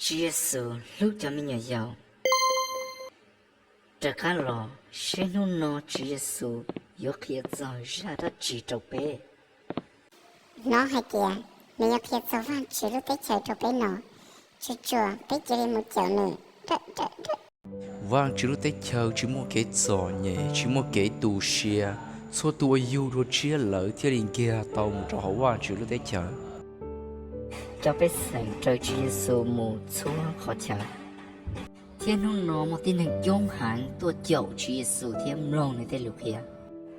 Tswv Yexus hlub cov me nyuam yaus. Rov qab los seb hnub no Tswv Yexus yuav qhia txog zaj dab tsi rau peb. Hnov hais tias nws yuav qhia txog Vajtswv lub teb chaws rau peb no, tsuag tsuag peb cia li mus caum nws. Vajtswv lub teb chaws tsis muaj kev txom nyem, tsis muaj kev tu siab. Txhua tus uas yug dua tshiab lawm thiaj li nkiag tau mus rau hauv Vajtswv lub teb chaws. Cov pej xeem raws Tswv Yexus mus txhua qhov chaw, thiab hnub no muaj tib neeg coob heev tuaj caum Tswv Yexus thiab mloog nws tej lus qhia.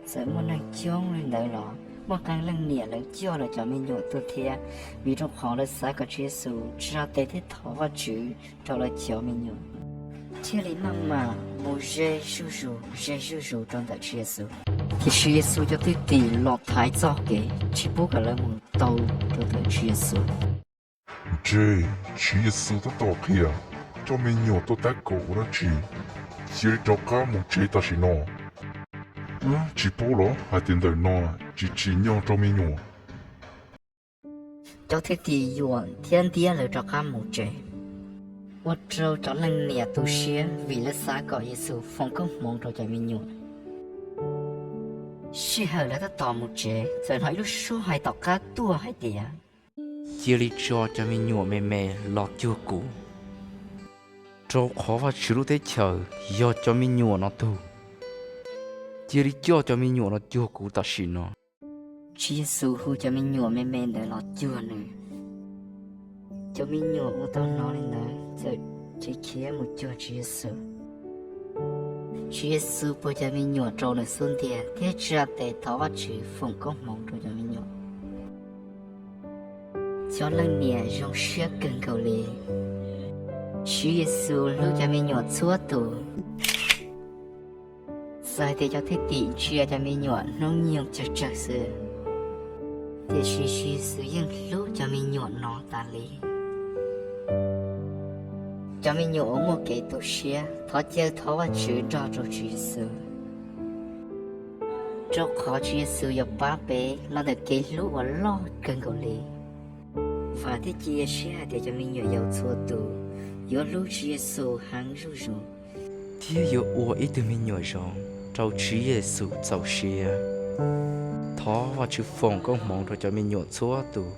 Txawm muaj neeg coob li ntawd los muaj qee leej niam lawv coj lawv cov me nyuam tuaj thiab, vim rau qhov lawv xav kom Tswv Yexus tsa tes thiab thov Vajtswv rau lawv cov me nyuam, thiaj li maj mam mus ze zuj zus ze zuj zus rau ntawm Tswv Yexus. Tiam sis Yexus cov thwj tim los thaiv txoj kev tsis pub kom lawv mus tau rau ntawm Tswv Yexus. Ntshe Tswv Yexus tab tom qhia cov me nyuam tuaj tab kaum ua dab tsi? Cia li rov qab mus tsev tam sim no. Tsis paub los hais tias ntawm no tsis tsim nyog rau me nyuam. Cov thwj tim yuam thiab ntiab lawv rov qab mus tsev, ua rau cov leej niam tu siab vim lawv xav kom Yexus foom koob hmoov rau cov me nyuam. Sij hawm lawv tab tom mus tsev, txawm hnov ib lub suab hais tom qab tuaj hais tias, cia li tso cov me nyuam me me los cuag kuv, rau qhov Vajtswv lub teb chaws yog cov me nyuam no tug. Cia li coj cov me nyuam los cuag kuv tam sim no. Tswv Yexus hu cov me nyuam me me ntawd los cuag nws. Cov me nyuam uas tau hnov li ntawd txawm khiav mus cuag Tswv Yexus. Tswv Yexus puag cov me nyuam rau nws xub ntiag thiab tsa tes thov Vajtswv foom koob hmoov rau cov me nyuam. Cov leej niam zoo siab kawg nkaus li. Tswv Yexus hlub cov me nyuam txhua tus. Txawm hais tias cov thwj tim ntsia cov me nyuam hnub nyoog tsawg tsawg xwb, tiam sis Tswv Yexus yeej hlub cov me nyuam no tas li. Cov me nyuam uas muaj kev tu siab thov caw thov Vajtswv nrog rau Tswv Yexus, rau qhov Tswv Yexus yuav pab peb los ntawm kev hlub uas loj kawg nkaus li. Vam thiab cia siab hais tias cov me nyuam yaus txhua tus yuav hlub Tswv Yexus heev zuj zus thiab yuav ua ib tug me nyuam zoo rau Tswv Yexus txaus siab. Thov Vajtswv foom koob hmoov rau cov me nyuam txhua tus.